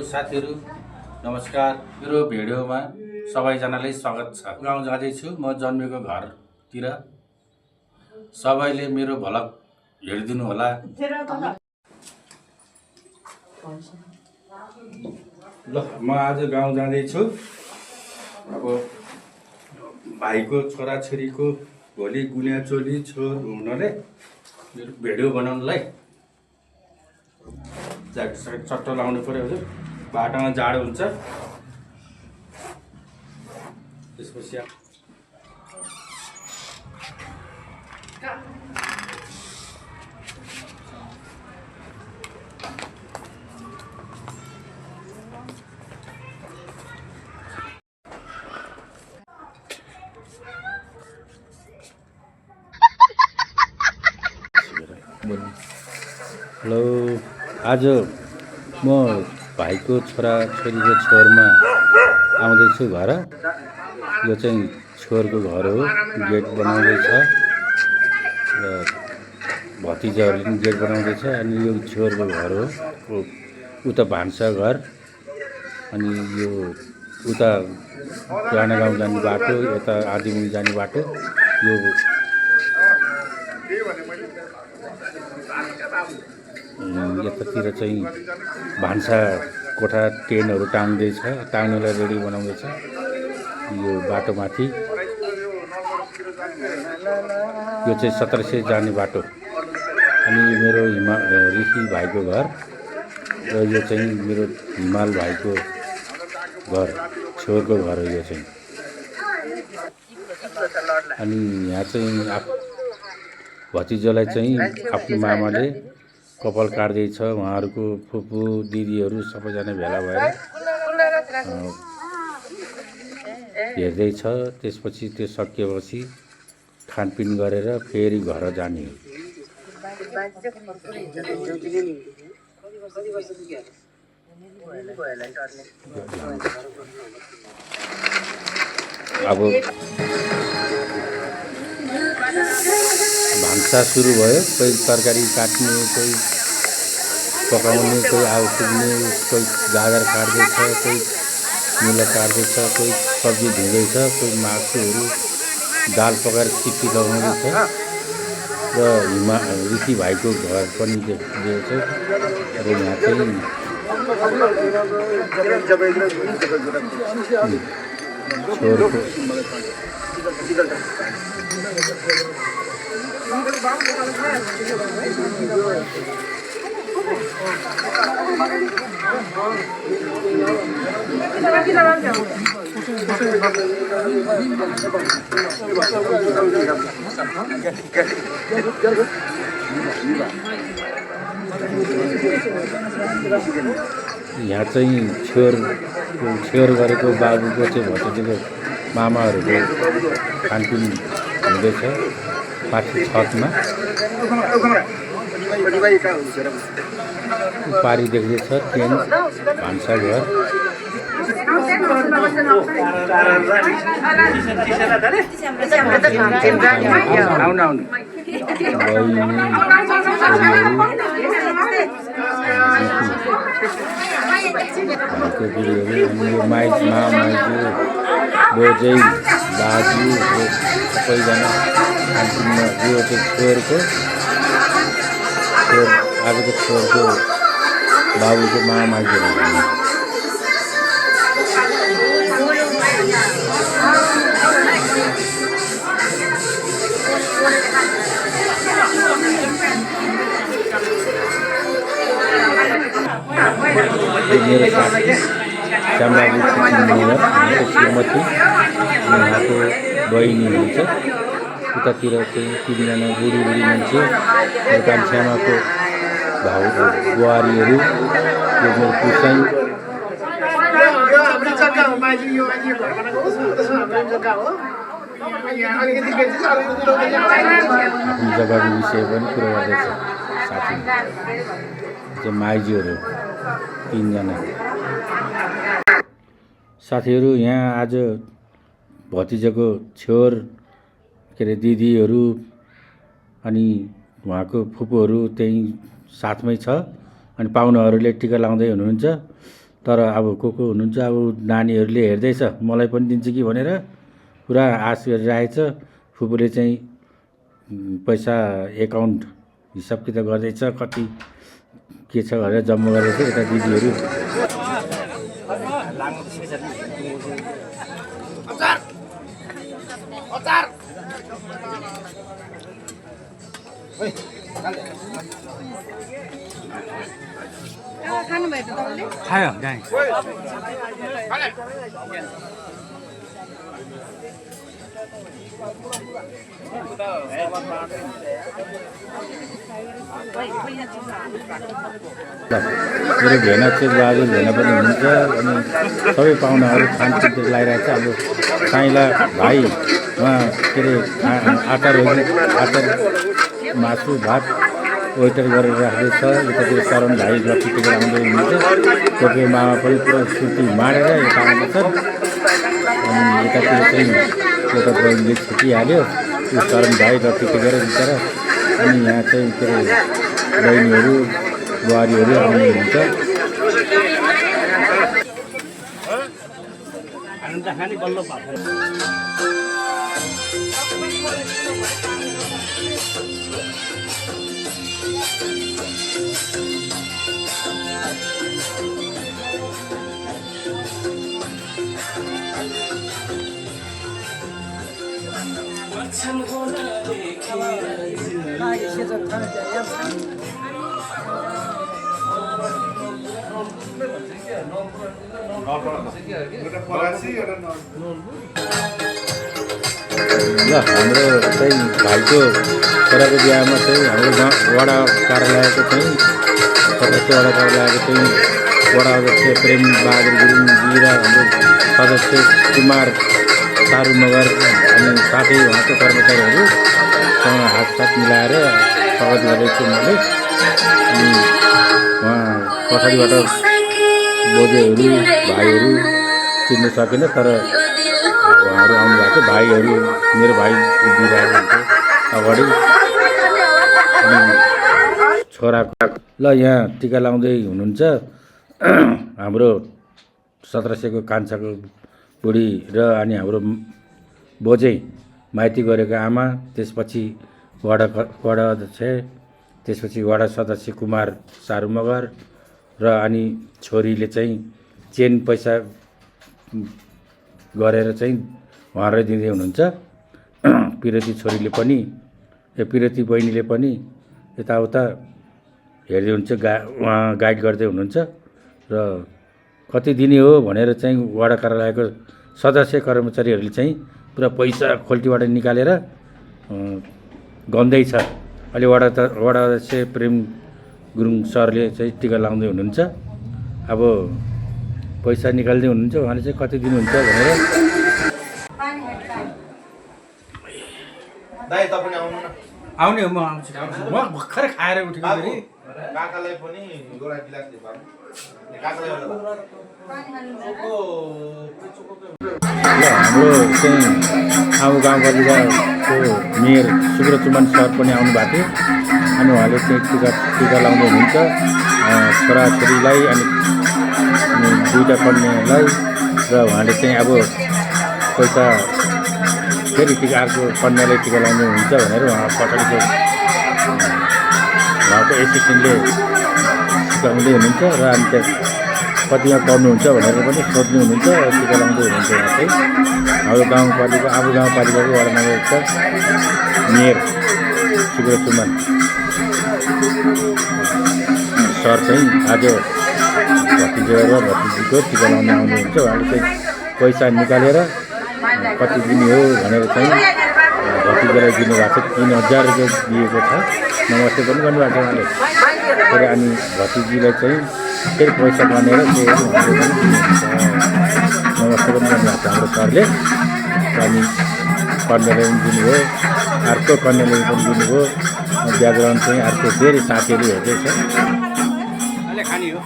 साथीहरू नमस्कार। मेरो भिडियोमा सबैजनालाई स्वागत छ। गाउँ जाँदैछु म जन्मेको घरतिर। सबैले मेरो भ्लग हेरिदिनु होला। ल म आज गाउँ जाँदैछु। अब भाइको छोराछोरीको भोलि गुनियाचोली छोर हुनाले मेरो भिडियो बनाउनलाई ज्याकेट चट्टो लाउनु पर्यो। हजुर बाटोमा जाडो हुन्छ। त्यसपछि हेलो, आज म भाइको छोराछोरीको छोरमा आउँदैछु घर। यो चाहिँ छोरको घर हो। गेट बनाउँदैछ र भतिजाहरूले पनि गेट बनाउँदैछ। अनि यो छोरको घर हो। उता भान्सा घर, अनि यो उता राणा गाउँ जाने बाटो, यता आदिमुनि जाने बाटो। यो यतातिर चाहिँ भान्सा कोठा टेनहरू टाङ्नेलाई रेडी बनाउँदैछ यो बाटोमाथि। यो चाहिँ 1700 जाने बाटो। अनि मेरो ऋषि भाइको घर र यो चाहिँ मेरो हिमाल भाइको घर, छोरको घर हो यो चाहिँ। अनि यहाँ चाहिँ भतिजालाई चाहिँ आफ्नो मामाले कपाल काट्दैछ। उहाँहरूको फुपू दिदीहरू सबैजना भेला भएर हेर्दैछ। त्यसपछि त्यो सकिएपछि खानपिन गरेर फेरि घर जाने। अब भान्सा सुरु भयो। कोही तरकारी काट्ने, कोही पकाउने, कोही आउ पुग्ने, कोही गाजर काट्दैछ, कोही मुला काट्दैछ, कोही सब्जी धुँदैछ, कोही मासुहरू दाल पकाएर सिटी लगाउँदैछ। र ऋषि भाइको घर पनि दिएछ। र यहाँ चाहिँ छोरको यहाँ चाहिँ छोर गरेको बाबुको चाहिँ भतिजाको मामाहरूको खानपिन हुँदैछ माथि छतमा। पारी देख्दैछ टेन भान्सा घर। माइजू बोजै बाजु सबैजना खानपिनमा। यो चाहिँ आजको छोरको बाबुको मामाइजूहरू। मेरो साथी श्यामबाबु श्रीमती, उहाँको बहिनी हुनुहुन्छ। उतातिर चाहिँ 3जना बुढी मान्छे, कान्छ्यामाको बुहारीहरू। यो मेरो पुसाइ। आफ्नो जग्गाको विषय पनि कुरा गर्दैछ साथी। चाहिँ माइजूहरू 3जना साथीहरू। यहाँ आज भतिजाको छोर के अरे दिदीहरू अनि उहाँको फुपूहरू त्यही साथमै छ। अनि पाहुनाहरूले टिका लाउँदै हुनुहुन्छ। तर अब को हुनुहुन्छ अब नानीहरूले हेर्दैछ मलाई पनि दिन्छ कि भनेर पुरा आश गरिरहेछ। फुपूले चाहिँ पैसा एकाउन्ट हिसाब किताब गर्दैछ कति के छ भनेर जम्मा गरेर यता दिदीहरू खायो जाने मेरो भेना चाहिँ बाजे भेना पनि हुन्छ अनि सबै पाहुनाहरू खानपिनतिर लगाइरहेको छ। अब साइला भाइ उहाँ के अरे आचार मासु भात वेटर गरेर राख्दैछ। यतातिर शरण भाइ जतितिर आउँदै हुनुहुन्छ कोही मामा पनि पुरा सुर्ती मारेर यता आउँदैछन्। अनि यतातिर चाहिँ एउटा बहिनीले छुटिहाल्यो त्यो शरण भाइ जतितिर बिचरा। अनि यहाँ चाहिँ के अरे बहिनीहरू बुहारीहरू आउनुहुन्छ। ल हाम्रो चाहिँ भाइको छोराको बिहामा चाहिँ हाम्रो गाउँ वडा कार्यालयको चाहिँ सदस्य वडा कार्यालयको चाहिँ वडा अध्यक्ष प्रेम बहादुर गुरुङजी र हाम्रो सदस्य कुमार सारू मगर अनि साथै उहाँको कर्मचारीहरूसँग हातसाथ मिलाएर स्वागत गरेको छु मैले। अनि उहाँ पछाडिबाट बोजेहरू भाइहरू चिन्न सकेन तर उहाँहरू आउनुभएको भाइहरू मेरो भाइ दिइरहेको हुन्छ अगाडि। अनि छोराको ल यहाँ टिका लाउँदै हुनुहुन्छ हाम्रो 1700को कान्छाको बुढी र अनि हाम्रो बोजै माइती गरेको आमा, त्यसपछि वडा अध्यक्ष, त्यसपछि वडा सदस्य कुमार सारू मगर र अनि छोरीले चाहिँ चेन पैसा गरेर चाहिँ उहाँलाई दिँदै हुनुहुन्छ। पिरती छोरीले पनि पिरती बहिनीले पनि यताउता हेर्दै हुन्छ उहाँ गाइड गर्दै हुनुहुन्छ। र कति दिने हो भनेर चाहिँ वडा कार्यालयको सदस्य कर्मचारीहरूले चाहिँ पुरा पैसा खोल्टीबाट निकालेर गन्दैछ। अहिले वडा अध्यक्ष प्रेम गुरुङ सरले चाहिँ टिका लाउँदै हुनुहुन्छ। अब पैसा निकाल्दै हुनुहुन्छ उहाँले चाहिँ कति दिनुहुन्छ भनेर। दाइ तपाईं आउनु न। आउने हो म आउँछु म भर्खर खाएर उठेको फेरि काकालाई पनि एउटा गिलास दिनु काकालाई हाम्रो चाहिँ आमा गाउँपालिकाको मेयर सुब्रचुमन सर पनि आउनु भएको थियो। अनि उहाँले चाहिँ टिका लाउनु हुनुहुन्छ छोराछोरीलाई अनि दुईवटा कन्यालाई। र उहाँले चाहिँ अब पैसा फेरि अर्को कन्यालाई टिका लाउनु हुन्छ भनेर उहाँ पछाडिको उहाँको एसिस्टेन्टले सिकाउँदै हुनुहुन्छ। र अनि त्यहाँ कतिमा पर्नुहुन्छ भनेर पनि सोध्नु हुनुहुन्छ, टिका लाउँदै हुनुहुन्छ। उहाँ चाहिँ हाम्रो गाउँपालिका आबु गाउँपालिकाको वडा नम्बर 1 मेयर सुब्रचुमन सर चाहिँ आज भतिजा र भतिजीको टिका लाउन आउनुहुन्छ। उहाँले चाहिँ पैसा निकालेर कति दिने हो भनेर चाहिँ भतिजालाई दिनुभएको छ। 3000 रुपियाँ दिएको छ। नमस्ते पनि गर्नुभएको छ उहाँले। फेरि अनि भतिजीलाई चाहिँ फेरि पैसा गनेर नमस्ते पनि गर्नुभएको छ हाम्रो सरले। अनि कन्याले पनि दिनुभयो, अर्को कन्याले पनि दिनुभयो। ब्याकग्राउन्ड चाहिँ अर्को फेरि साथीहरूले हेर्दैछ। खाने हो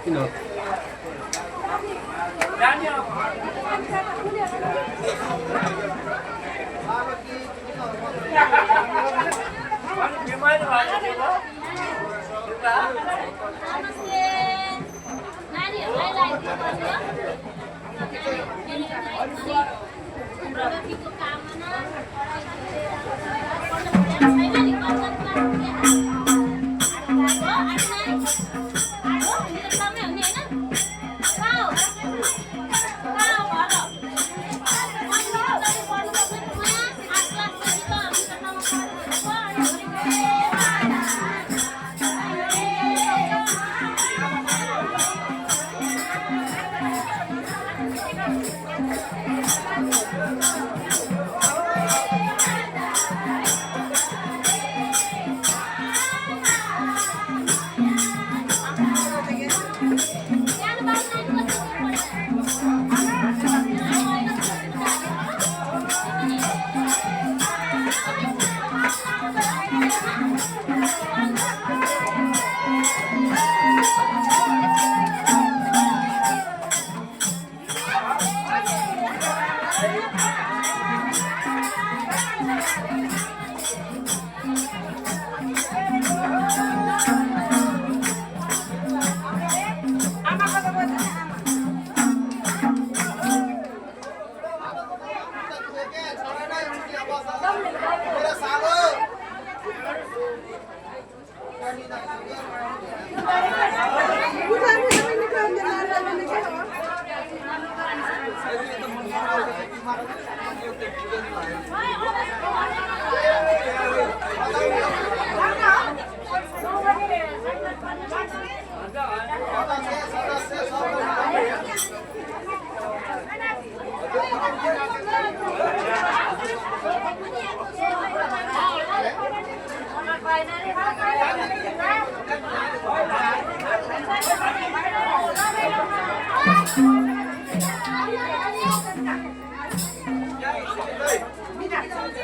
किन हो? प्रगतिको कामना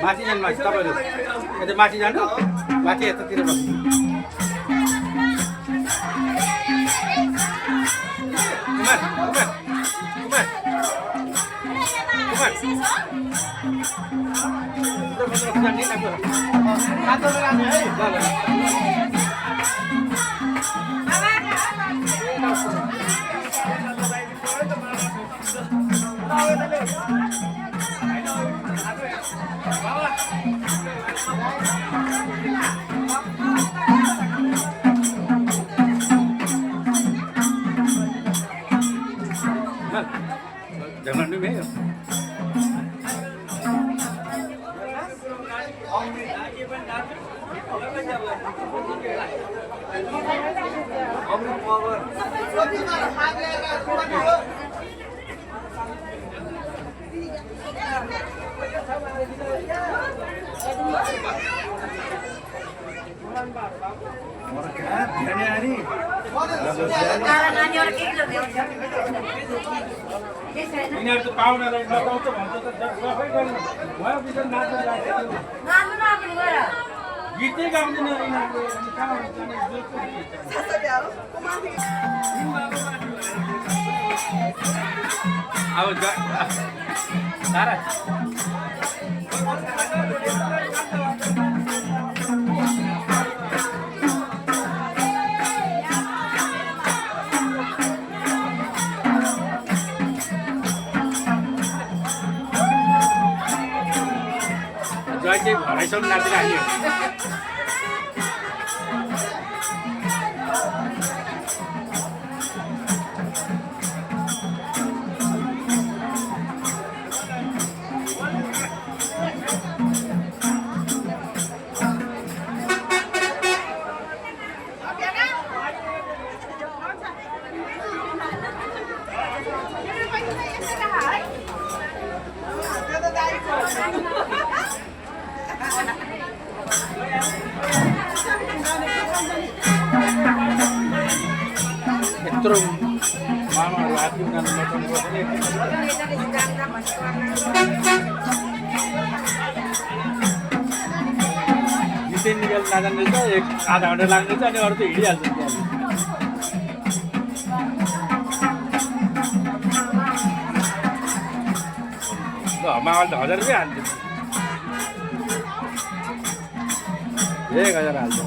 माथि जानु माथि तपाईँहरू यता माथि जानु माथि यतातिर बस्नु Kumar Kumar Kumar jangan dulu ya. यिनीहरू त पाहुनालाई नपाउँछ भन्छ त सबै गर्नु भयो बिचरा नाच्नु गीतै गाउँदैन अब तारा जय चाहिँ घरैसम्म नाचेर हाल्यो यत्रो मामाहरू हात उनीहरू बचाउनु निकै निकाल नजान्दैछ एक आधा घन्टा लाग्दैछ अनि अरू त हिँडिहाल्छ त्यहाँ मामाले त 1000 रुपियाँ हाल्छ 1000 हाल्छ